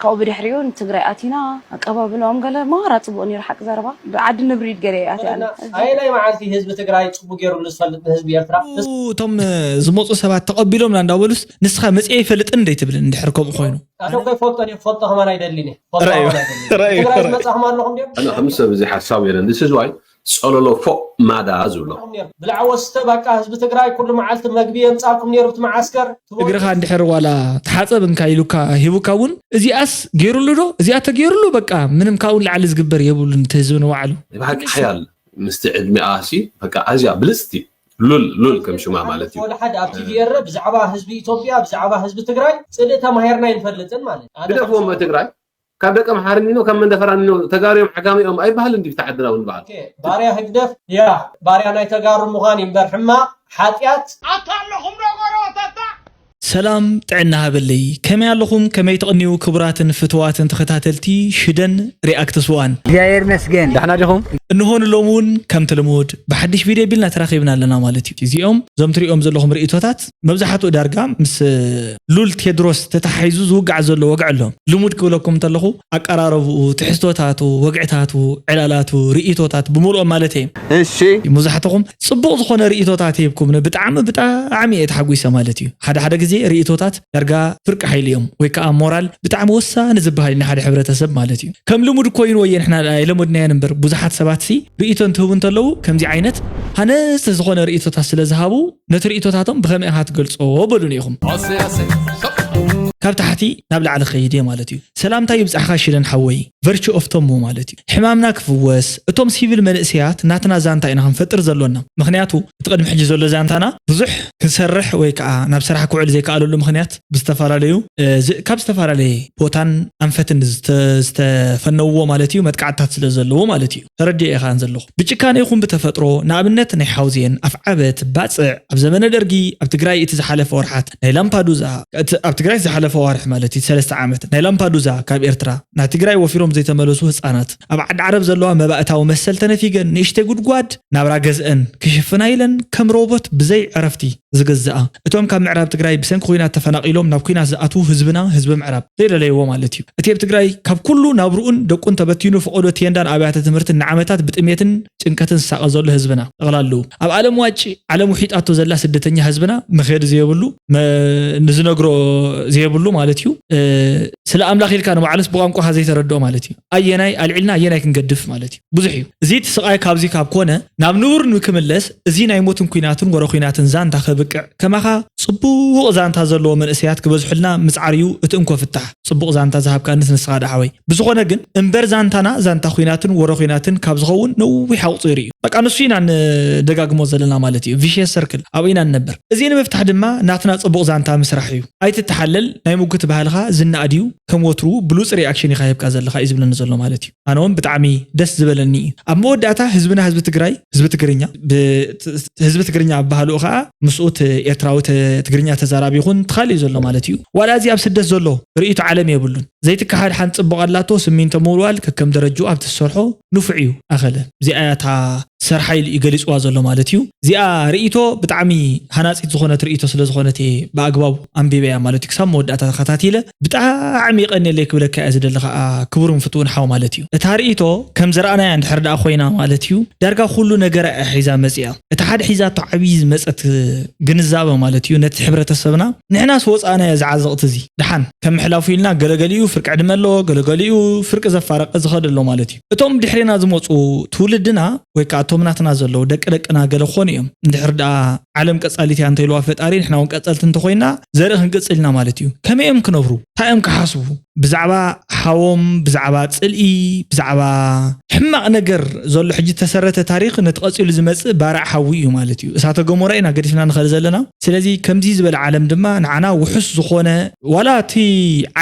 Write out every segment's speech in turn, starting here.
ካብኡ ብድሕሪኡ ንትግራይ ኣቲና ኣቀባብላኦም ገለ ማራ ጽቡቕ ነይሩ። ሓቂ ዘረባ ብዓዲ ንብሪድ ገለ እያ ኣትያና። ኣየናይ መዓልቲ ህዝቢ ትግራይ ጽቡቕ ገይሩ ዝፈልጥ ንህዝቢ ኤርትራ? እቶም ዝመፁ ሰባት ተቐቢሎምና እንዳበሉስ ንስኻ መፅየ ይፈልጥን እንደ ትብል እንድሕር ከምኡ ኮይኑ ኣነ እኮ ይፈልጦ እየ፣ ክፈልጦ ከማን ኣይደልን እየ። ክፈልጦ ራእዩ፣ ከማን ኣይደልን እየ። ራእዩ፣ ትግራይ ራእዩ። ዝመጻኹም ኣለኹም ድዮም? ኣነ ከም ሰብ እዚ ሓሳብ የለን። This is why ጸለሎ ፎቕ ማዳ ዝብሎ። ብላዕወ ስተ ባቃ ህዝቢ ትግራይ ኩሉ መዓልቲ መግቢ የምጻልኩም ነይሩ እቲ መዓስከር። እግርኻ እንድሕር ዋላ ተሓጸብ እንካ ኢሉካ ሂቡካ እውን እዚኣስ ገይሩሉ ዶ? እዚኣ ተገይሩሉ በቃ ምንም ካብኡ ንላዕሊ ዝግበር የብሉን እቲ ህዝቢ ንባዕሉ። ናይ ብሓቂ ሓያል ምስቲ ዕድሚኣ ሲ በቃ ኣዝያ ብልጽቲ ሉል ሉል ከም ሽማ ማለት እዩ። ወላ ሓደ ኣብ ቲቪ ኤረ ብዛዕባ ህዝቢ ኢትዮጵያ ብዛዕባ ህዝቢ ትግራይ ጽልኢ ተማሂርና ኣይንፈልጥን ማለት እዩ። ኣነ ግደፍዎም ትግራይ ካብ ደቀ ምሓርኒኖ ካብ መንደፈራኒኖ ተጋሩ እዮም ዓጋመ እዮም ኣይበሃልን ድዩ ተዓድራዊ ንበሃል። ኦኬ፣ ባርያ ህግደፍ ያ ባርያ ናይ ተጋሩ ምዃን እዩ እምበር ሕማቕ ሓጢኣት ኣታ ኣለኹም ዶ ጎረባታታ? ሰላም ጥዕና ሃበለይ። ከመይ ኣለኹም? ከመይ ትቕንዩ ክቡራትን ፍትዋትን ተኸታተልቲ ሽደን ሪኣክትስ ዋን? እግዚኣብሔር ይመስገን። ደሕና ዲኹም? እንሆ ንሎሚ እውን ከምቲ ልሙድ ብሓድሽ ቪድዮ ቢልና ተራኺብና ኣለና ማለት እዩ። እዚኦም እዞም ትሪኦም ዘለኹም ርእይቶታት መብዛሕትኡ ዳርጋ ምስ ሉል ቴድሮስ ተተሓሒዙ ዝውጋዕ ዘሎ ወግዒ ኣሎ። ልሙድ ክብለኩም እንተለኹ ኣቀራረብኡ፣ ትሕዝቶታቱ፣ ወግዕታቱ፣ ዕላላቱ፣ ርእይቶታት ብምልኦም ማለት እየ። እሺ። መብዛሕትኹም ጽቡቕ ዝኾነ ርእይቶታት ሂብኩምኒ ብጣዕሚ ብጣዕሚ እየ ተሓጒሰ ማለት እዩ። ሓደ ሓደ ግዜ ርእይቶታት ዳርጋ ፍርቂ ሓይሊ እዮም ወይ ከዓ ሞራል ብጣዕሚ ወሳኒ ዝበሃል እዩ ንሓደ ሕብረተሰብ ማለት እዩ። ከም ልሙድ ኮይኑ ወየ ንሕና ኣይለመድናዮን እምበር ብዙሓት ሰባት ሲ ርእይቶ እንትህቡ እንተለዉ ከምዚ ዓይነት ሃነፅቲ ዝኾነ ርእይቶታት ስለ ዝሃቡ ነቲ ርእይቶታቶም ብኸመይ ኢኻ ትገልጾ በሉኒ ኢኹም። ካብ ታሕቲ ናብ ላዕሊ ኸይድ እየ ማለት እዩ። ሰላምታ ይብጻሕኻ ሽደን ሓወይ። ቨርቹ ኦፍ ቶሞ ማለት እዩ። ሕማምና ክፍወስ እቶም ሲቪል መንእሰያት ናትና ዛንታ ኢና ክንፈጥር ዘሎና። ምኽንያቱ እቲ ቅድሚ ሕጂ ዘሎ ዛንታና ብዙሕ ክንሰርሕ ወይ ከዓ ናብ ስራሕ ክውዕል ዘይከኣለሉ ምኽንያት ብዝተፈላለዩ እ፣ ዝ- ካብ ዝተፈላለየ ቦታን ኣንፈትን ዝተ- ዝተፈነውዎ ማለት እዩ መጥቃዕትታት ስለ ዘለዎ ማለት እዩ። ተረዲኦ ኢኻን ዘለኹ ብጭካነ ይኹን ብተፈጥሮ ንኣብነት ናይ ሓውዜን ኣፍዓበት ባፅዕ ኣብ ዘመነ ደርጊ ኣብ ትግራይ እቲ ዝሓለፈ ወርሓት ናይ ላምፓዱዛ እቲ- ኣብ ትግራይ ዝሓለፈ ዋርሕ ማለት እዩ ሰለስተ ዓመት ናይ ላምፓዱዛ ካብ ኤርትራ ናብ ትግራይ ወፊሮም ዘይተመለሱ ህፃናት ኣብ ዓዲ ዓረብ ዘለዋ መባእታዊ መሰል ተነፊገን ንእሽተይ ጉድጓድ ናብራ ገዝአን ክሽፍና ኢለን ከም ሮቦት ብዘይ ዕረፍቲ ዝግዝኣ እቶም ካብ ምዕራብ ትግራይ ብሰንኪ ኩናት ተፈናቒሎም ናብ ኩናት ዝኣትዉ ህዝብና ህዝቢ ምዕራብ ዘይደለይዎ ማለት እዩ። እቲ ኣብ ትግራይ ካብ ኩሉ ናብርኡን ደቁን ተበቲኑ ፈቐዶ ቴንዳን ኣብያተ ትምህርትን ንዓመታት ብጥሜትን ጭንቀትን ዝሳቐ ዘሎ ህዝብና ጠቕላሉ ኣብ ዓለም ዋጭ ዓለም ውሒጣቶ ዘላ ስደተኛ ህዝብና መኸዲ ዘይብሉ መ- ንዝነግሮ ዘይብሉ ማለት እዩ። እ፣ ስለ ኣምላኽ ኢልካ ንባዕሉስ ብቋንቋኻ ዘይተረድኦ ማለት እዩ። ኣየናይ ኣልዒልና ኣየናይ ክንገድፍ ማለት እዩ። ብዙሕ እዩ። እዚ እቲ ስቓይ ካብዚ ካብ ኮነ ናብ ንቡር ንክምለስ እዚ ናይ ሞትን ኲናትን ወረ ኲናትን ዛንታ ከብቅዕ ከማኻ ጽቡቕ ዛንታ ዘለዎ መንእሰያት ክበዝሑልና ምጽዓር እዩ እቲ እንኮ ፍታሕ። ጽቡቕ ዛንታ ዝሃብካንስ ንስኻ ዳሓወይ። ብዝኾነ ግን እምበር ዛንታና ዛንታ ኲናትን ወረ ኲናትን ካብ ዝኸውን ነዊሕ ኣቑጺሩ እዩ። በቃ ንሱ ኢና ንደጋግሞ ዘለና ማለት እዩ። ቪሽየስ ሰርክል ኣብኡ ኢና ንነብር። እዚ ንምፍታሕ ድማ ናትና ጽቡቕ ዛንታ ምስራሕ እዩ። ኣይትተሓለል ናይ ሙግት ባህልኻ ዝናኣድ እዩ። ከም ወትሩ ብሉጽ ሪኣክሽን ኢኻ ሂብካ ዘለኻ እዩ ዝብለኒ ዘሎ ማለት እዩ። ኣነ እውን ብጣዕሚ ደስ ዝበለኒ እዩ። ኣብ መወዳእታ ህዝብና ህዝቢ ትግራይ ህዝቢ ትግርኛ ብ- ህዝቢ ትግርኛ ኣብ ባህልኡ ከዓ ምስኡ ት- ኤርትራዊ ት- ትግርኛ ተዛራቢ ይኹን ትኻል እዩ ዘሎ ማለት እዩ። ዋላ እዚ ኣብ ስደት ዘሎ ርእይቶ ዓለም የብሉን። ዘይትከሓድ ሓንቲ ፅቡቕ ኣላቶ ስሚንቶ ምውልዋል ከከም ደረጅኡ ኣብ ትሰርሖ ንፉዕ እዩ ኣኸለ እዚኣ እያ እታ ሰርሓ ኢሉ እዩ ገሊፅዋ ዘሎ ማለት እዩ። እዚኣ ርእይቶ ብጣዕሚ ሃናፂት ዝኾነት ርእይቶ ስለ ዝኾነት እየ ብኣግባቡ ኣንቢበያ ማለት እዩ። ክሳብ መወዳእታ ተኸታቲለ ብጣዕሚ ይቐንየለይ ክብለካ እየ ዝደሊ ከዓ ክቡርን ፍትውን ሓው ማለት እዩ። እታ ርእይቶ ከም ዝረኣናያ እንድሕር ደኣ ኮይና ማለት እዩ ዳርጋ ኩሉ ነገራ እያ ሒዛ መፂኣ። እቲ ሓደ ሒዛቶ ዓብዪ ዝመፀት ግንዛበ ማለት እዩ ነቲ ሕብረተሰብና ንሕናስ ወፃእናዮ እዚ ዓዘቕቲ እዚ ደሓን ከም ምሕላፉ ኢልና ገለገሊኡ ፍርቂ ዕድመ ኣሎ ገለገሊኡ ፍርቂ ዘፋረቀ ዝኸደ ኣሎ ማለት እዩ። እቶም ድሕሬና ዝመፁ ትውልድና ወይ ከዓ እቶም ናትና ዘለዉ ደቂ ደቅና ገለ ክኾኑ እዮም። እንድሕር ደኣ ዓለም ቀጻሊት እያ እንተኢልዋ ፈጣሪ ንሕና እውን ቀጸልቲ እንተኾይና ዘርኢ ክንቅጽል ኢና ማለት እዩ። ከመይ እዮም ክነብሩ? እንታይ እዮም ክሓስቡ? ብዛዕባ ሓዎም፣ ብዛዕባ ጽልኢ፣ ብዛዕባ ሕማቕ ነገር ዘሎ ሕጂ ተሰረተ ታሪኽ ነቲ ቀጺሉ ዝመጽእ ባርዕ ሓዊ እዩ ማለት እዩ። እሳተ ገሞራ ኢና ገዲፍና ንኸእል ዘለና። ስለዚ ከምዚ ዝበለ ዓለም ድማ ንዓና ውሑስ ዝኾነ ዋላ እቲ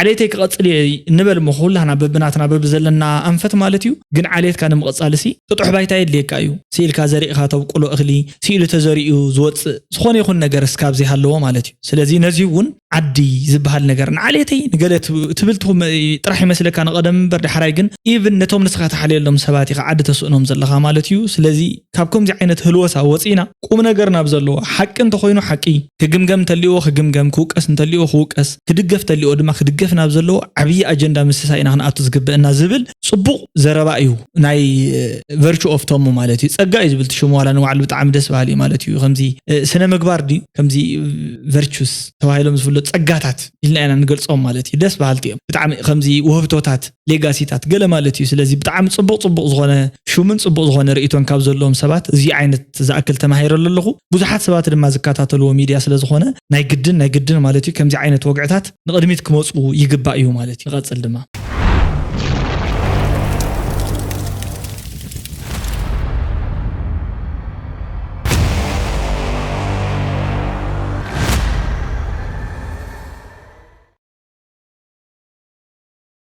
ዓሌተይ ክቐጽል እየ ንበል እሞ ኩላህና በብናትና በብዘለና ኣንፈት ማለት እዩ። ግን ዓሌትካ ንምቕጻል ሲ ጥጡሕ ባይታ የድልየካ እዩ። ስኢልካ ዘሪእኻ ተብቁሎ እኽሊ ስኢሉ ተዘሪኡ ዝወጽእ ዝኾነ ይኹን ነገር እስካብ ዘይሃለዎ ማለት እዩ። ስለዚ ነዚ እውን ዓዲ ዝበሃል ነገር ንዓሌተይ ንገለ ትብ- ትብል ትኹም ጥራሕ ይመስለካ ንቐደም እምበር፣ ዳሕራይ ግን ኢቭን ነቶም ንስኻ ትሓልየሎም ሰባት ኢኻ ዓዲ ተስእኖም ዘለኻ ማለት እዩ። ስለዚ ካብ ከምዚ ዓይነት ህልወሳ ወፂና ቁም ነገር ናብ ዘለዎ ሓቂ እንተኾይኑ ሓቂ ክግምገም እንተልዎ ክግምገም፣ ክውቀስ እንተልዎ ክውቀስ፣ ክድገፍ እንተልዎ ድማ ክድገፍ ናብ ዘለዎ ዓብዪ ኣጀንዳ ምስሳይ ኢና ክንኣቱ ዝግበአና ዝብል ፅቡቕ ዘረባ እዩ። ናይ ቨርቹ ኦፍ ቶሙ ማለት እዩ። ጸጋ እዩ ዝብል ትሽሙ ዋላ ንባዕሉ ብጣዕሚ ደስ በሃሊ እዩ ማለት እዩ። ከምዚ ስነ ምግባር ድዩ ከምዚ ቨርቹስ ተባሂሎም ዝፍለጡ ጸጋታት ኢልና ኢና ንገልጾም ማለት እዩ። ደስ በሃልቲ እዮም። ብጣዕሚ ከምዚ ውህብቶታት ሌጋሲታት ገለ ማለት እዩ። ስለዚ ብጣዕሚ ጽቡቕ ጽቡቕ ዝኾነ ሹምን ጽቡቕ ዝኾነ ርእይቶን ካብ ዘለዎም ሰባት እዚ ዓይነት ዝኣክል ተማሂረሉ ኣለኹ። ብዙሓት ሰባት ድማ ዝከታተልዎ ሚድያ ስለ ዝኾነ ናይ ግድን ናይ ግድን ማለት እዩ ከምዚ ዓይነት ወግዕታት ንቕድሚት ክመፁ ይግባእ እዩ ማለት እዩ። ንቐፅል ድማ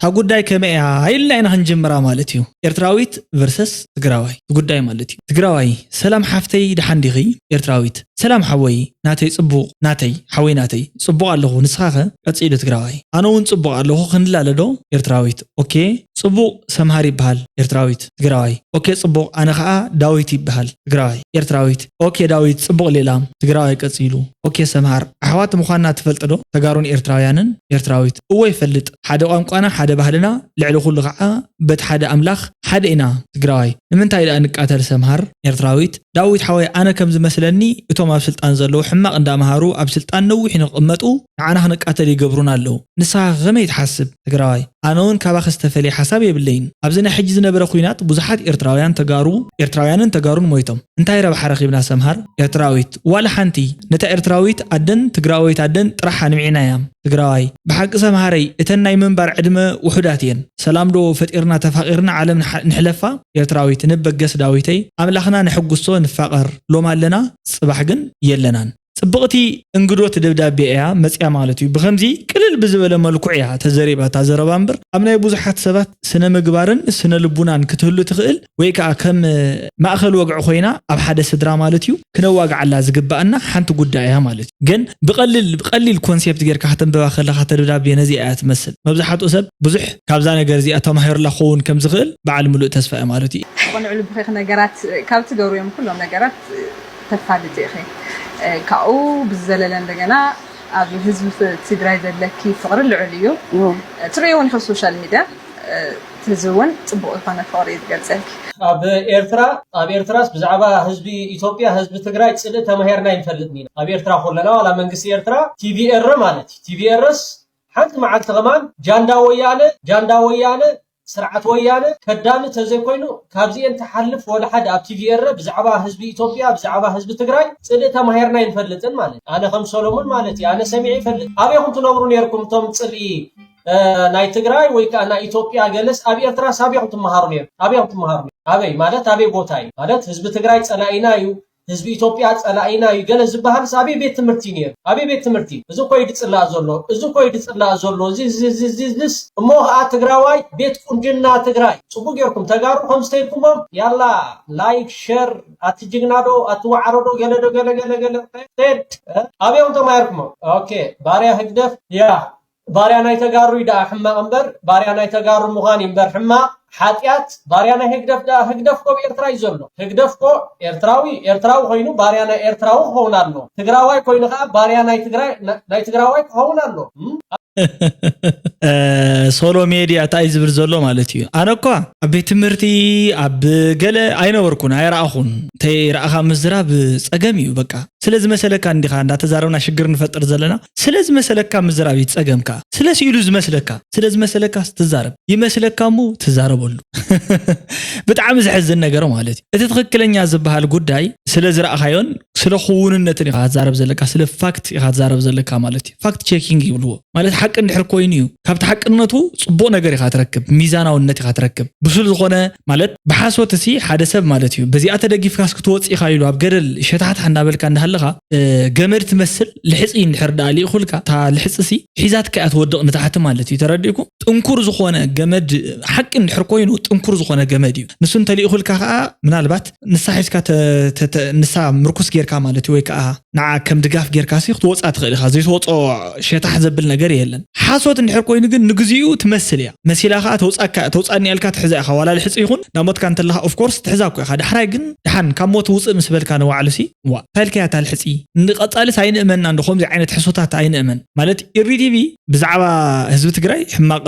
እታ ጉዳይ ከመይ እያ ኢልና ኢና ክንጅምራ ማለት እዩ። ኤርትራዊት ቨርሰስ ትግራዋይ እቲ ጉዳይ ማለት እዩ። ትግራዋይ፣ ሰላም ሓፍተይ፣ ደሓን ዲኺ? ኤርትራዊት፣ ሰላም ሓወይ፣ ናተይ ጽቡቕ፣ ናተይ ሓወይ፣ ናተይ ጽቡቕ ኣለኹ፣ ንስኻኸ? ቀጺሉ ትግራዋይ፣ ኣነ እውን ጽቡቕ ኣለኹ፣ ክንላለ ዶ? ኤርትራዊት፣ ኦኬ፣ ጽቡቕ ሰምሃር ይበሃል። ኤርትራዊት፣ ትግራዋይ፣ ኦኬ፣ ጽቡቕ፣ ኣነ ኸኣ ዳዊት ይበሃል። ትግራዋይ፣ ኤርትራዊት፣ ኦኬ፣ ዳዊት፣ ጽቡቕ ሌላ። ትግራዋይ ቀጺሉ፣ ኦኬ፣ ሰምሃር፣ ኣሕዋት ምዃንና ትፈልጥ ዶ? ተጋሩን ኤርትራውያንን። ኤርትራዊት፣ እወ ይፈልጥ፣ ሓደ ቋንቋና፣ ሓደ ባህልና፣ ልዕሊ ኩሉ ኸዓ በቲ ሓደ ኣምላኽ ሓደ ኢና። ትግራዋይ፣ ንምንታይ ደኣ ንቃተል ሰምሃር? ኤርትራዊት፣ ዳዊት ሓወይ፣ ኣነ ከም ዝመስለኒ እቶም ኣብ ስልጣን ዘለዉ ሕማቕ እንዳምሃሩ ኣብ ስልጣን ነዊሕ ንኽቕመጡ ንዓና ክንቃተል ይገብሩና ኣለዉ። ንስኻ ከመይ ትሓስብ? ትግራዋይ፣ ኣነ እውን ካባኺ ዝተፈልየ ሓሳብ የብለይን። ኣብዚ ናይ ሕጂ ዝነበረ ኲናት ብዙሓት ኤርትራውያን ተጋሩ፣ ኤርትራውያንን ተጋሩን ሞይቶም። እንታይ ረብሓ ረኺብና ሰምሃር? ኤርትራዊት፣ ዋላ ሓንቲ። ነታ ኤርትራዊት ኣደን ትግራወይት ኣደን ጥራሕ ኣንሚዕናያ። ትግራዋይ፣ ብሓቂ ሰምሃረይ፣ እተን ናይ ምንባር ዕድመ ውሑዳት እየን። ሰላም ዶ ፈጢርና ተፋቒርና ዓለም ንሓ-፣ ንሕለፋ? ኤርትራዊት፣ ንበገስ ዳዊተይ፣ ኣምላኽና ነሐጉሶ ንፋቐር። ሎም ኣለና፣ ጽባሕ ግን የለናን። ጽብቕቲ እንግዶት ደብዳቤ እያ መጽያ ማለት እዩ። ብኸምዚ ቅልል ብዝበለ መልክዑ እያ ተዘሪባ እታ ዘረባ እምበር፣ ኣብ ናይ ብዙሓት ሰባት ስነ ምግባርን ስነ ልቡናን ክትህሉ ትኽእል፣ ወይ ከኣ ከም ማእከል ወግዒ ኮይና ኣብ ሓደ ስድራ ማለት እዩ ክነዋግዓላ ዝግበኣና ሓንቲ ጉዳይ እያ ማለት እዩ። ግን ብቐሊል፣ ብቐሊል ኮንሴፕት ጌርካ ከተንብባ ከለኻ እታ ደብዳቤ ነዚኣ እያ ትመስል። መብዛሕትኡ ሰብ ብዙሕ ካብዛ ነገር እዚኣ ተማሂሩላ ክኸውን ከም ዝኽእል በዓል ምሉእ ተስፋ እየ ማለት እዩ። ብቕንዕ ልብኺ ነገራት ካብ ትገብርዮም ኩሎም ነገራት ተፋልጢ ኢኺ። እ፣ ካብኡ ብዝዘለለ እንደገና ኣብ ህዝቢ ፍ-፣ ትግራይ ዘለኪ ፍቕሪ ልዑል እዩ። እዎ። እ፣ ትርእይዎ እውን ኢኺ ኣብ ሶሻል ሚድያ፣ እ፣ እቲ ህዝቢ እውን ጽቡቕ ዝኾነ ፍቕሪ እዩ ዝገልጸልኪ። ኣብ ኤርትራ፣ ኣብ ኤርትራስ ብዛዕባ ህዝቢ ኢትዮጵያ፣ ህዝቢ ትግራይ ጽልኢ ተማሂርና ኣይንፈልጥን ኢና። ኣብ ኤርትራ ከለና ዋላ መንግስቲ ኤርትራ ቲቪኤር ማለት እዩ። ቲቪኤርስ ሓንቲ መዓልቲ ከማን ጃንዳ ወያነ፣ ጃንዳ ወያነ፣ ስርዓት ወያነ ከዳሚ ተዘይኮይኑ ካብዚኤን ትሓልፍ ወላ ሓደ ኣብ ቲቪ ኤረ ብዛዕባ ህዝቢ ኢትዮጵያ፣ ብዛዕባ ህዝቢ ትግራይ ጽልኢ ተማሂርና ኣይንፈልጥን ማለት እዩ። ኣነ ከም ሰሎሞን ማለት እዩ፣ ኣነ ሰሚዐ ይፈልጥ። ኣበይ ኢኹም ትነብሩ ነይርኩም እቶም ጽልኢ፣ እ፣ ናይ ትግራይ ወይ ከኣ ናይ ኢትዮጵያ ገለስ ኣብ ኤርትራስ ኣበይ ኢኹም ትመሃሩ ነይርኩም? ኣበይ ኢኹም ትመሃሩ ነይርኩም? ኣበይ ማለት ኣበይ ቦታ እዩ? ማለት ህዝቢ ትግራይ ጸላኢና እዩ፣ ህዝቢ ኢትዮጵያ ጸላኢና እዩ ገለ ዝበሃልስ ኣበይ ቤት ትምህርቲ ነይሩ? ኣበይ ቤት ትምህርቲ? እዚ እኮ እዩ ዝጽላእ ዘሎ። እዚ እኮ እዩ ዝጽላእ ዘሎ። እዚ፣ እዚ፣ እዚ፣ እዚ፣ እዚስ እሞ ኸኣ ትግራዋይ ቤት ቁንጅና ትግራይ። ጽቡቅ ጌርኩም ተጋሩ ከምዚ ተይልኩሞም፣ ያላ ላይክ፣ ሸር፣ ኣቲ ጅግና ዶ፣ ኣቲ ዋዕሮ ዶ፣ ገለ ዶ፣ ገለ፣ ገለ፣ ገለ፣ ቴድ፣ እ? ኣበዮም ተማሂርኩሞም? ኦኬ፣ ባርያ ህግደፍ፣ ያ፣ ባርያ ናይ ተጋሩ እዩ ደኣ ሕማቕ እምበር፣ ባርያ ናይ ተጋሩ ምዃን እዩ እምበር ሕማቕ፣ ሓጢኣት፣ ባርያ ናይ ህግደፍ ደኣ፣ ህግደፍ እኮ ኣብ ኤርትራ እዩ ዘሎ። ህግደፍ እኮ ኤርትራዊ፣ ኤርትራዊ ኮይኑ ባርያ ናይ ኤርትራዊ ክኸውን ኣሎ። ትግራዋይ ኮይኑ ከኣ ባርያ ናይ ትግራይ፣ ናይ ትግራዋይ ክኸውን ኣሎ። እም? እ፣ ሶሎ ሜድያ እንታይ ዝብል ዘሎ ማለት እዩ? ኣነ እኳ ኣብ ቤት ትምህርቲ፣ ኣብ ገለ ኣይነበርኩን፣ ኣይረኣኹን። እንተይ ረኣኻ ምዝራብ ጸገም እዩ በቃ። ስለ ዝመሰለካ እንዲኻ እንዳተዛረብና ሽግር ንፈጥር ዘለና። ስለ ዝመሰለካ ምዝራብ እዩ ጸገምካ። ስለ ስኢሉ ዝመስለካ፣ ስለ ዝመሰለካ ትዛረብ። ይመስለካ እሞ ትዛረበሉ። ብጣዕሚ ዘሕዝን ነገር ማለት እዩ። እቲ ትኽክለኛ ዝበሃል ጉዳይ ስለ ዝረኣኻዮን ስለ ክውንነትን ኢኻ ትዛረብ ዘለካ፣ ስለ ፋክት ኢኻ ትዛረብ ዘለካ ማለት እዩ። ፋክት ቼኪንግ ይብልዎ። ማለት ሓቂ እንድሕር ኮይኑ እዩ። ካብቲ ሓቅነቱ ጽቡቕ ነገር ኢኻ ትረክብ፣ ሚዛናውነት ኢኻ ትረክብ። ብሱል ዝኾነ ማለት ብሓሶት እሲ ሓደ ሰብ ማለት እዩ። በዚኣ ተደጊፍካስ ክትወጽእ ኢኻ ኢሉ ኣብ ገደል ሸታሕታሕ እንዳበልካ እንዳሃለኻ፣ እ፣ ገመድ ትመስል ልሕጺ እንድሕር ደኣ ልኢኹልካ፣ እታ ልሕጺ ሲ ሒዛትካ እያ ትወድቕ ንታሕቲ ማለት እዩ። ተረዲእኩም? ጥንኩር ዝኾነ ገመድ ሓቂ እንድሕር ኮይኑ ምኩር ዝኾነ ገመድ እዩ። ንሱ እንተልኢኹልካ ከዓ ምናልባት ንሳ ሒዝካ ተ- ተ- ተ- ንሳ ምርኩስ ጌርካ ማለት እዩ፣ ወይ ከዓ ንዓ ከም ድጋፍ ጌርካ ሲ ክትወፃ ትኽእል ኢኻ። ዘይትወፅኦ ሸታሕ ዘብል ነገር የለን። ሓሶት እንድሕር ኮይኑ ግን ንግዚኡ ትመስል እያ። መሲላ ከዓ ተውፃካ ተውፃኒ ያልካ ትሕዛ ኢኻ። ዋላ ልሕፂ ይኹን ናብ ሞትካ እንተለኻ ኦፍኮርስ ትሕዛ እኮ ኢኻ። ዳሕራይ ግን ድሓን ካብ ሞት ውፅእ ምስ በልካ ንባዕሉ ሲ ዋ ታልከያ ታልሕፂ ንቐፃልስ ኣይንእመና እንዶ ከምዚ ዓይነት ሕሶታት ኣይንእመን ማለት ኢሪቲቪ ብዛዕባ ህዝቢ ትግራይ ሕማቕ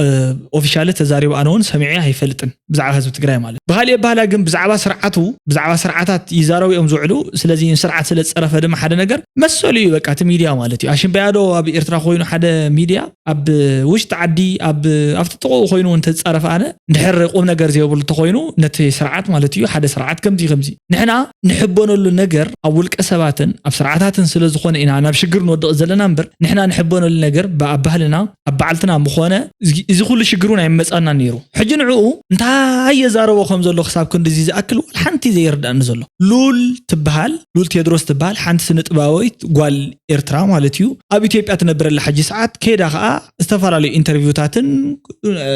ኦፊሻሊ ተዛሪቡ ኣነ እውን ሰሚዐ ኣይፈልጥን። ብዛዕባ ህዝቢ ትግራይ ማለት ብካሊእ ኣባህላ ግን ብዛዕባ ስርዓቱ ብዛዕባ ስርዓታት ይዛረቡ እዮም ዝውዕሉ። ስለዚ ንስርዓት ስለ ዝፀረፈ ድማ ሓደ ነገር መሰሉ እዩ። በቃ እቲ ሚድያ ማለት እዩ ኣሽምበያዶ ኣብ ኤርትራ ኮይኑ ሓደ ሚድያ ኣብ ውሽጢ ዓዲ ኣብ ኣብቲ ጥቕኡ ኮይኑ እንተዝፃረፍ ኣነ እንድሕር ቁም ነገር ዘይብሉ እንተኮይኑ ነቲ ስርዓት ማለት እዩ ሓደ ስርዓት ከምዚ ከምዚ ንሕና ንሕበነሉ ነገር ኣብ ውልቀ ሰባትን ኣብ ስርዓታትን ስለ ዝኾነ ኢና ናብ ሽግር ንወድቕ ዘለና እምበር ንሕና ንሕበነሉ ነገር ብኣባህልና ኣብ በዓልትና ምኾነ እዚ ኩሉ ሽግር እውን ኣይመፃና ነይሩ። ሕጂ ንዕኡ እንታይ የዛረቦ ከም ዘሎ ክሳብ ክንድዚ ዝኣክል ዋላ ሓንቲ ዘይርዳእኒ ዘሎ። ሉል ትበሃል ሉል ቴድሮስ ትበሃል ሓንቲ ስነ ጥባወይት ጓል ኤርትራ ማለት እዩ ኣብ ኢትዮጵያ ትነብረላ ሕጂ ሰዓት ከይዳ ከዓ ዝተፈላለዩ ኢንተርቪውታትን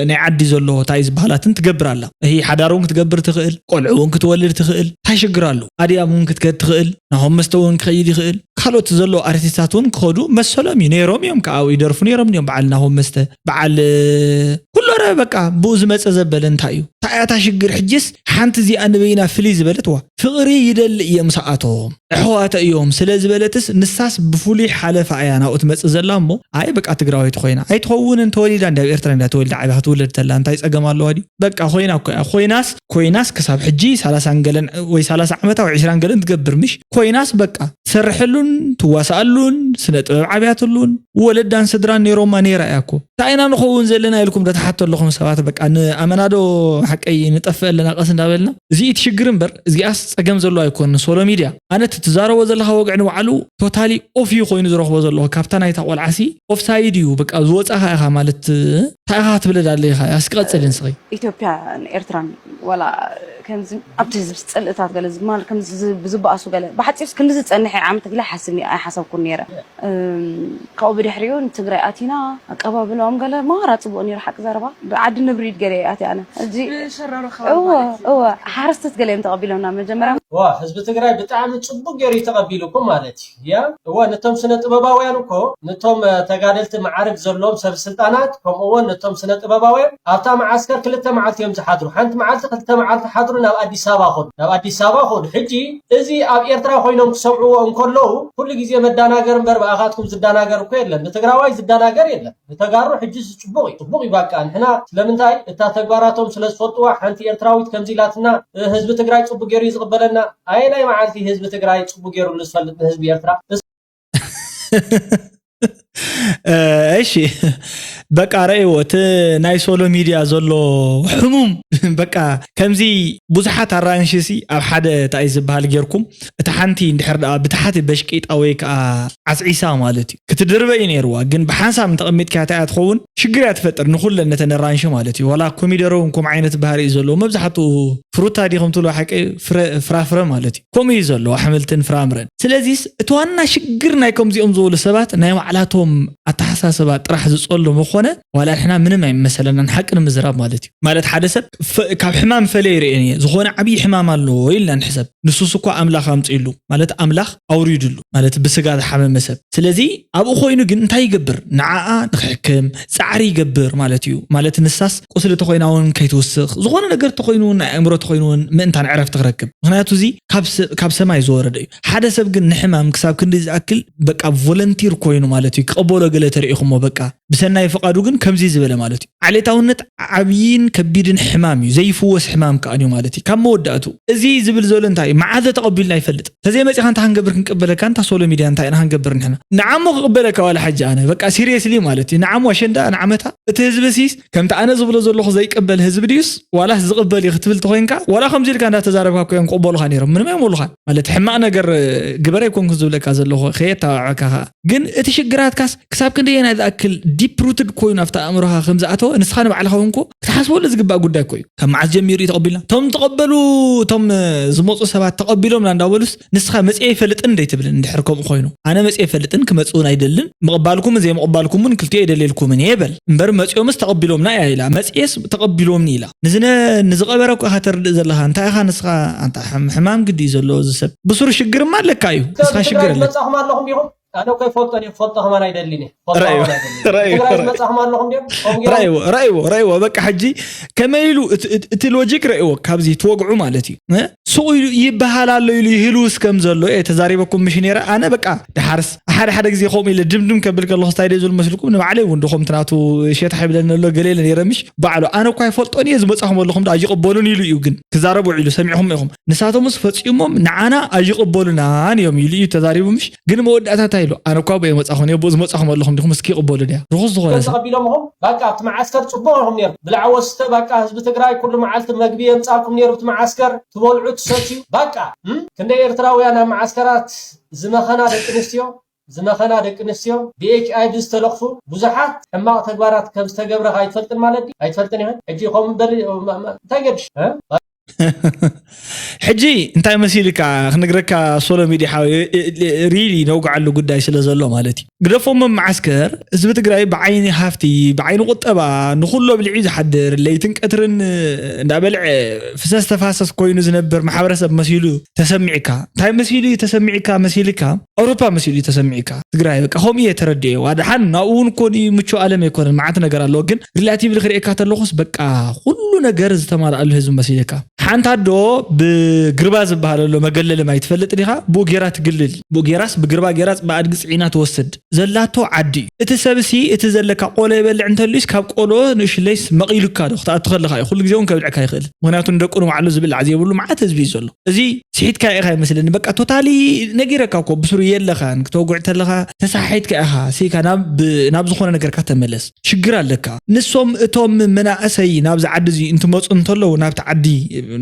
ናይ ዓዲ ዘሎ እንታይ ዝበሃላትን ትገብር ኣላ። እሂ ሓዳር እውን ክትገብር ትኽእል፣ ቆልዑ እውን ክትወልድ ትኽእል፣ እንታይ ሽግር ኣሎ? ኣድያም እውን ክትከድ ትኽእል፣ ናሆም መስተ እውን ክኸይድ ይኽእል። ካልኦት ዘሎ ኣርቲስታት እውን ክኸዱ መሰሎም እዩ። ነይሮም እዮም ከዓ ኣብኡ ይደርፉ ነይሮም እዮም። በዓል ናሆም መስተ፣ በዓል ኩሎረ በቃ ብኡ ዝመፀ ዘበለ እንታይ እዩ? እንታይ እያ እታ ሽግር? ሕጅስ ሓንቲ እዚኣ ንበይና ፍልይ ዝበለት ዋ ፍቕሪ ይደሊ እየ ምስኣቶም ኣሕዋተ እዮም ስለ ዝበለትስ ንሳስ ብፍሉይ ሓለፋ እያ ናብኡ ትመፅእ ዘላ እሞ ኣይ በቃ ትግራወይቲ ኮይና ኣይትኸውንን ተወሊዳ እንዲ ኣብ ኤርትራ እንዳ ተወሊዳ ዓብያ ክትውለድ ተላ እንታይ ፀገም ኣለዋ ድዩ በቃ ኮይና እኮ እያ ኮይናስ ኮይናስ ክሳብ ሕጂ ሰላሳ ገለን ወይ ሰላሳ ዓመታ ወይ ዕስራ ገለን ትገብር ምሽ ኮይናስ በቃ ትሰርሐሉን ትዋስኣሉን ስነ ጥበብ ዓብያትሉን ወለዳን ስድራን ነይሮማ ነይራ እያ እኮ እንታይ ኢና ንኸውን ዘለና ኢልኩም ዶ ትሓቶ ኣለኹም ሰባት በቃ ንኣመናዶ ሓቀይ ንጠፍእ ኣለና ቀስ እንዳበልና እዚ እቲ ሽግር እምበር እዚኣስ ፀገም ዘለዎ ኣይኮን ሶሎ ሚድያ ኣነ እቲ ትዛረቦ ዘለካ ወግዒ ንባዕሉ ቶታሊ ኦፍ እዩ ኮይኑ ዝረኽቦ ዘለዎ ካብታ ናይታ ቆልዓሲ ኦፍሳይድ እዩ በቃ ዝወፃኻ ኢኻ ማለት እንታይ ኢኻ ክትብለድ ኣለኻ ያስ ክቐፅል ንስኺ ኢትዮጵያ ኤርትራን ዋላ ከምዚ ኣብቲ ህዝቢ ፅልእታት ገለ ዝማል ከምዚ ብዝበኣሱ ገለ ብሓፂርስ ክንዲ ዝፀንሐ ዓመት ግለ ሓስብ ኣይሓሰብኩን ነይረ ካብኡ ብድሕሪኡ ንትግራይ ኣቲና ኣቀባብላኦም ገለ ማራ ፅቡቅ ነይሩ ሓቂ ዘረባ ብዓዲ ንብሪድ ገለ ኣቲ ኣነ እዚ እወ እወ ሓረስቶት ገለ እዮም ተቐቢሎምና መጀመርያ ዋ ህዝቢ ትግራይ ብጣዕሚ ፅቡቅ ገይሩ እዩ ተቐቢሉኩም ማለት እዩ ያ እወ ነቶም ስነ ጥበባውያን እኮ ነቶም ተጋደልቲ መዓርግ ዘለዎም ሰብ ስልጣናት ከምኡ እውን ነቶም ስነ ጥበባውያን ኣብታ መዓስከር ክልተ መዓልቲ እዮም ዝሓድሩ ሓንቲ መዓልቲ ክልተ መዓልቲ ሓድሩ ናብ ኣዲስ ኣበባ ኹዱ ናብ ኣዲስ ኣበባ ኹዱ ሕጂ እዚ ኣብ ኤርትራ ኮይኖም ክሰምዕዎ እንከለዉ ኩሉ ግዜ መዳናገር እምበር ብኣኻትኩም ዝዳናገር እኮ የለን ንትግራዋይ ዝዳናገር የለን ንተጋሩ ሕጂ ዝፅቡቕ እዩ ፅቡቕ እዩ ባቃ ንሕና ስለምንታይ እታ ተግባራቶም ስለ ዝፈልጥዋ ሓንቲ ኤርትራዊት ከምዚ ኢላትና ህዝቢ ትግራይ ፅቡቅ ገይሩ እዩ ዝቕበለና ኣየናይ መዓልቲ ህዝቢ ትግራይ ፅቡቅ ገይሩ ዝፈልጥ ንህዝቢ ኤርትራ እሺ በቃ ረእይዎ እቲ ናይ ሶሎ ሚድያ ዘሎ ሕሙም በቃ ከምዚ ብዙሓት ኣራንሽሲ ኣብ ሓደ እንታይ ዝበሃል ጌርኩም እታ ሓንቲ እንድሕር ደኣ ብታሕቲ በሽቂጣ ወይ ከዓ ዓስዒሳ ማለት እዩ ክትድርበ እዩ ነይርዋ ግን ብሓንሳብ እንተቐሚጥካ እንታይ እያ ትኸውን ሽግር እያ ትፈጥር ንኹለን ነተን ኣራንሺ ማለት እዩ ዋላ ኮሚደሮ እውን ከምኡ ዓይነት ባህሪ እዩ ዘለዎ መብዛሕትኡ ፍሩታ ድዩ ከምትብሎ ሓቂ ፍራፍረ ማለት እዩ ከምኡ እዩ ዘለዎ ኣሕምልትን ፍራምረን ስለዚስ እቲ ዋና ሽግር ናይ ከምዚኦም ዝበሉ ሰባት ናይ ባዕላቶም ኣተሓሳስባ ጥራሕ ዝፀሉ ምኾነ ዋላ ንሕና ምንም ኣይመሰለናን ሓቂ ንምዝራብ ማለት እዩ ማለት ሓደ ሰብ ካብ ሕማም ፈለ ይርእን እየ ዝኾነ ዓብዪ ሕማም ኣለዎ ኢልና ንሕሰብ ንሱስ እኳ ኣምላኽ ኣምፅእሉ ማለት ኣምላኽ ኣውሪድሉ ማለት ብስጋ ዝሓመመ ሰብ ስለዚ ኣብኡ ኮይኑ ግን እንታይ ይገብር ንዓኣ ንክሕክም ፃዕሪ ይገብር ማለት እዩ ማለት ንሳስ ቁስሊ ተኮይና እውን ከይትውስኽ ዝኾነ ነገር ተኮይኑ እውን ናይ ኣእምሮ ተኮይኑ እውን ምእንታን ዕረፍቲ ክረክብ ምክንያቱ እዚ ካብ ሰማይ ዝወረደ እዩ ሓደ ሰብ ግን ንሕማም ክሳብ ክንዲ ዝኣክል በቃ ቮለንቲር ኮይኑ ማለት እዩ ክቐበሎ ገለ ተሪኢኹሞ በቃ ብሰናይ ፍቓዱ ግን ከምዚ ዝበለ ማለት እዩ ዓሌታውነት ዓብይን ከቢድን ሕማም እዩ ዘይፍወስ ሕማም ከኣ እዩ ማለት እዩ ካብ መወዳእቱ እዚ ዝብል ዘሎ እንታይ እዩ መዓዘ ተቐቢልና ይፈልጥ ተዘይመፂኻ እንታይ ክንገብር ክንቅበለካ እንታ ሶሎ ሚድያ እንታይ ኢና ክንገብር ንሕና ንዓሞ ክቕበለካ ዋላ ሕጂ ኣነ በቃ ሲሪየስሊ ማለት እዩ ንዓሞ ኣሸንዳ ንዓመታ እቲ ህዝቢ ሲስ ከምቲ ኣነ ዝብሎ ዘለኹ ዘይቅበል ህዝቢ ድዩስ ዋላስ ዝቕበል እዩ ክትብል ተኾይንካ ዋላ ከምዚ ኢልካ እንዳተዛረብካ እኮ እዮም ክቕበሉኻ ነይሮም ምንም እዮም በሉኻን ማለት ሕማቕ ነገር ግበር ኣይኮንኩ ዝብለካ ዘለኹ ከየተባዕበካ ከዓ ግን እቲ ሽግራትካስ ክሳብ ክንደየናይ ዝኣክል ዲፕ ሩትድ ኮይኑ ኣብቲ ኣእምሮኻ ከም ዝኣተወ ንስኻ ንባዕልኻ እውን እኮ ሓስበሉ ዝግባእ ጉዳይ እኮ እዩ። ካብ መዓስ ጀሚሩ እዩ ተቐቢልና? እቶም ተቐበሉ፣ እቶም ዝመፁ ሰባት ተቐቢሎምና እንዳበሉስ ንስኻ መፅየ ይፈልጥን እንደ ትብልን? እንድሕር ከምኡ ኮይኑ ኣነ መፅየ ይፈልጥን ክመፅእ እውን ኣይደልን። ምቕባልኩምን ዘይምቕባልኩምን ክልቲኦ ይደልየልኩምን እየ በል እምበር፣ መፅዮምስ ተቐቢሎምና እያ ኢላ፣ መፅየስ ተቐቢሎምኒ ኢላ። ንዝነ ንዝቐበረ እኮ ኢኻ ተርድእ ዘለኻ። እንታይ ኢኻ ንስኻ ኣንታ ሕም- ሕማም ግዲ እዩ ዘለዎ እዚ ሰብ። ብሱሩ ሽግርማ ኣለካ እዩ። ንስኻ ሽግር ኣለካ። መጻኹም ኣለኹም ዲኹም? ኣነ እኮ ይፈልጦ እየ፣ ክፈልጦ ከማን ኣይደልን እየ። ክፈልጦ ረእይዎ፣ ከማን ኣይደልን። ረእይዎ፣ ትግራይ ረእይዎ። ዝመጻኹም ኣለኹም ድዮም? ከምኡ ገይሮም ረእይዎ፣ ረእይዎ፣ ረእይዎ። በቃ ሕጂ ከመይ ኢሉ እቲ- እቲ- እቲ ሎጂክ ረእይዎ፣ ካብዚ ትወግዑ ማለት እዩ። እ? ሱቕ ኢሉ ይበሃል ኣሎ ኢሉ ይህልውስ ከም ዘሎ እየ ተዛሪበኩም ምሽ ነይረ። ኣነ በቃ ድሓርስ ሓደ ሓደ ግዜ ከምኡ ኢለ ድምድም ከብል ከለኹ ስታይ ደይ ዝብል መስልኩም ንባዕለይ እውን ድኹም ትናቱ ሸታ ይብለኒ ኣሎ ገለ ኢለ ነይረ ምሽ ባዕሉ። ኣነ እኳ ይፈልጦን እየ ዝመጻኹም ኣለኹም ዶ ኣይቕበሉን ኢሉ እዩ ግን ክዛረብ ውዒሉ ሰሚዕኹም ኢኹም። ንሳቶምስ ፈጺሞም ንዓና ኣይቕበሉናን እዮም ኢሉ እዩ ተዛሪቡ ምሽ። ግን መወዳእታ እንታይ ኢሉ? ኣነ እኳ ብየ መጻኹም እየ፣ ብኡ ዝመጻኹም ኣለኹም ዲኹም እስኪ ይቕበሉ ድያ? ርኹስ ዝኾነ ሰብ። ተቐቢሎምኹም በቃ ኣብቲ መዓስከር ጽቡቕ ኢኹም ነይሩ። ብላዕ ወስተ በቃ ህዝቢ ትግራይ ኩሉ መዓልቲ መግቢ የምጻልኩም ነይሩ። ኣብቲ መዓስከር ትበልዑ ትሰትዩ በቃ እም? ክንደይ ኤርትራውያን ኣብ መዓስከራት ዝመኸና ደቂ ኣንስትዮ ዝመኸና ደቂ ኣንስትዮ ብኤች ኣይ ቪ ዝተለኽፉ ብዙሓት ሕማቕ ተግባራት ከም ዝተገብረ ኣይትፈልጥን ማለት ድዩ? ኣይትፈልጥን ኢኸን? ሕጂ ከምኡ በሊ እንታይ ገድሽ እ? ሕጂ እንታይ መሲልካ ክነግረካ ሶሎ ሚድያ ሓወይ፣ ሪሊ ነውግዓሉ ጉዳይ ስለ ዘሎ ማለት እዩ። ግደፎም መዓስከር ህዝቢ ትግራይ ብዓይኒ ሃፍቲ ብዓይኒ ቁጠባ ንኩሎ ብልዒ ዝሓድር ለይትን ቀትርን እንዳበልዐ ፍሰስ ተፋሰስ ኮይኑ ዝነብር ማሕበረሰብ መሲሉ ተሰሚዕካ። እንታይ መሲሉ እዩ ተሰሚዕካ? መሲልካ ኣውሮፓ መሲሉ እዩ ተሰሚዕካ። ትግራይ በቃ ከምኡ እየ ተረዲኤ። ዋድሓን ናብኡ እውን ኮን እዩ ምቹ ኣለም ኣይኮነን፣ መዓት ነገር ኣለዎ። ግን ሪላቲቭሊ ክርእየካ ተለኹስ በቃ ኩሉ ነገር ዝተማልኣሉ ህዝቢ መሲልካ። ሓንቲ ኣዶ ብግርባ ዝበሃል ኣሎ መገለሊ ማይ ትፈልጥ ዲኻ? ብኡ ጌራ ትግልል። ብኡ ጌራስ ብግርባ ጌራ ብኣድጊ ፅዒና ትወስድ ዘላቶ ዓዲ እዩ። እቲ ሰብሲ እቲ ዘለካ ቆሎ ይበልዕ እንተልዩስ ካብ ቆሎ ንእሽለይስ መቒሉካ ዶ ክትኣቱ ከለካ እዩ። ኩሉ ግዜ እውን ከብልዕካ ይኽእል። ምክንያቱ ንደቁ ንባዕሉ ዝብላዕ ዘይብሉ መዓት ህዝቢ እዩ ዘሎ። እዚ ስሒትካ ኢኻ ይመስለኒ። በቃ ቶታሊ ነጊረካ እኮ ብስሩ የለኻን። ክተውግዕ ተለኻ ተሳሒትካ ኢኻ። ስኢካ ናብ ናብ ዝኾነ ነገርካ ተመለስ። ሽግር ኣለካ። ንሶም እቶም መናእሰይ ናብዚ ዓዲ እዚ እንትመፁ እንተለዉ ናብቲ ዓዲ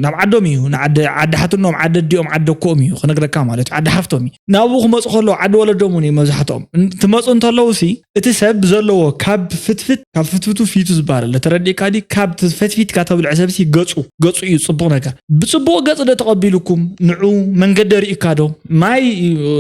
ናብ ዓዶም እዩ ንዓዲ ዓዲ ሓትኖም ዓዲ ኣዲኦም ዓዲ ኣኮኦም እዩ ክነግረካ ማለት እዩ። ዓዲ ሓፍቶም እዩ ናብኡ ክመፁ ከለዉ ዓዲ ወለዶም እውን እዩ መብዛሕትኦም። እንትመፁ እንተለዉ ሲ እቲ ሰብ ዘለዎ ካብ ፍትፍት ካብ ፍትፍቱ ፊቱ ዝበሃል ኣሎ ተረዲእካ ድዩ? ካብ ፈትፊትካ ተብልዖ ሰብሲ ገፁ ገፁ እዩ ፅቡቕ ነገር። ብፅቡቕ ገፅ ዶ ተቐቢሉኩም ንዑ መንገዲ ርኢካ ዶ? ማይ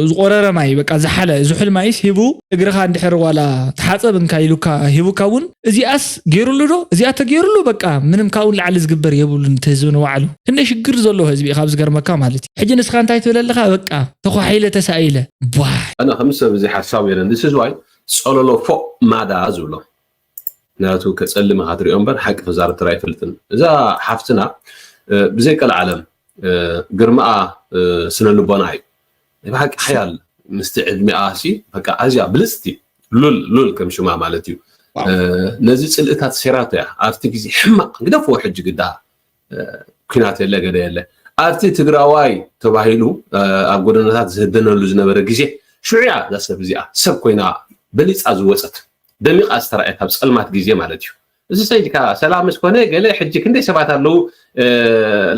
ዝቆረረ ማይ በቃ ዝሓለ ዝሑል ማይስ ሂቡ እግርኻ እንድሕር ዋላ ተሓፀብ እንካ ኢሉካ ሂቡካ እውን እዚኣስ ገይሩሉ ዶ? እዚኣ ተገይሩሉ በቃ ምንም ካብኡ ንላዕሊ ዝግበር የብሉን። እቲ ህዝቢ ንባዕሉ ክንደይ ሽግር ዘለዎ ህዝቢ እዩ ካብ ዝገርመካ ማለት እዩ። ሕጂ ንስኻ እንታይ ትብል ኣለኻ? በቃ ተኳሒለ ተሳኢለ ቧ ኣነ ከም ሰብ እዚ ሓሳብ የለን። This is why ጸለሎ ፎእ ማዳ ዝብሎ ምክንያቱ ከጸልም ኢኻ ትሪኦ እምበር ሓቂ ክዛረብ ተራ ኣይፈልጥን። እዛ ሓፍትና ብዘይ ቀልዓለም ግርማኣ ስነ ልቦና እዩ ናይ ብሓቂ ሓያል ምስቲ ዕድሚኣ ሲ በቃ ኣዝያ ብልፅቲ ሉል ሉል ከም ሽማ ማለት እዩ። ነዚ ፅልእታት ሴራቶ እያ ኣብቲ ግዜ ሕማቕ ግደፍዎ ሕጂ ግዳ ኩናት የለ ገደ የለ ኣብቲ ትግራዋይ ተባሂሉ ኣብ ጎደናታት ዝህደነሉ ዝነበረ ግዜ ሽዑ እያ እዛ ሰብ እዚኣ ሰብ ኮይና በሊፃ ዝወፀት ደሚቓ ዝተረኣየት ኣብ ፀልማት ግዜ ማለት እዩ። እዚ ሰይድካ ሰላም ምስ ኮነ ገለ ሕጂ ክንደይ ሰባት ኣለዉ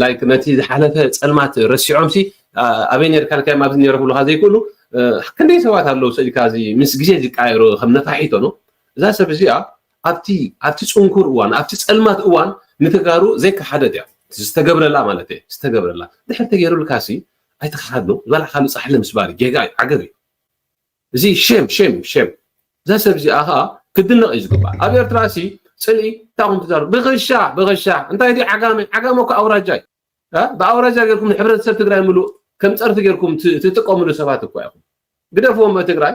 like ነቲ ዝሓለፈ ፀልማት ረሲዖም ሲ ኣበይ ነርካ ኢልካዮም ኣብዚ ነረ ክብሉካ ዘይክእሉ ክንደይ ሰባት ኣለዉ ሰይድካ እዚ ምስ ግዜ ዝቃየሩ ከም ነፋሒቶ ነው እዛ ሰብ እዚኣ ኣብቲ ኣብቲ ፅንኩር እዋን ኣብቲ ፀልማት እዋን ንተጋሩ ዘይከሓደት እያ ዝተገብረላ ማለት እየ ዝተገብረላ ድሕር ተገይሩልካ ሲ ኣይተኸሓድ ነው ዝበላዕካሉ ፃሕሊ ምስባር ጌጋ እዩ ዓገብ እዩ እዚ ሼም ሼም ሼም እዛ ሰብ እዚኣ ከዓ ክድነቕ እዩ ዝግባእ ኣብ ኤርትራ ሲ ፅልኢ እንታይ ኹም ትዛሩ ብክሻ ብክሻ እንታይ ድዩ ዓጋመ ዓጋመ እኮ ኣውራጃ እዩ ብኣውራጃ ጌርኩም ንሕብረተሰብ ትግራይ ምሉእ ከም ፀርፊ ጌርኩም ትጥቀምሉ ሰባት እኮ ኢኹም ግደፍዎም ትግራይ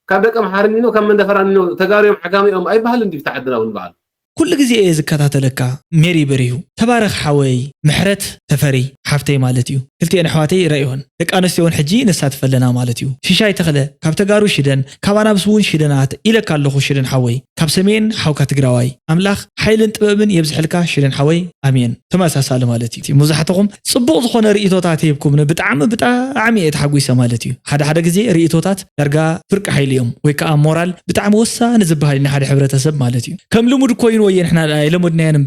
ካብ ደቂ ኣምሓርኒኖ ካብ መንደፈራኒኖ ተጋርዮም ዓጋሚኦም ኣይበሃልን ድዩ ተዓድና እውን በዓል ኩሉ ግዜ እየ ዝከታተለካ ሜሪ በሪሁ ተባረኽ ሓወይ ምሕረት ተፈሪ ሓፍተይ ማለት እዩ ክልቲኤን ኣሕዋተይ ረእዮን ደቂ ኣንስትዮ እውን ሕጂ ነሳትፈለና ማለት እዩ ሽሻይ ተኽለ ካብ ተጋሩ ሽደን ካብ ኣናብስ እውን ሽደናት ኢለካ ኣለኹ ሽደን ሓወይ ካብ ሰሜን ሓውካ ትግራዋይ ኣምላኽ ሓይልን ጥበብን የብዝሐልካ ሽደን ሓወይ ኣሜን ተመሳሳሊ ማለት እዩ መብዛሕትኹም ፅቡቕ ዝኾነ ርእቶታት ሂብኩምኒ ብጣዕሚ ብጣዕሚ እየ ተሓጒሰ ማለት እዩ ሓደ ሓደ ግዜ ርእቶታት ዳርጋ ፍርቂ ሓይሊ እዮም ወይ ከዓ ሞራል ብጣዕሚ ወሳኒ ዝበሃል ናይ ሓደ ሕብረተሰብ ማለት እዩ ከም ልሙድ ኮይኑ ወየ ንሕና ኣይለመድናዮን እምበር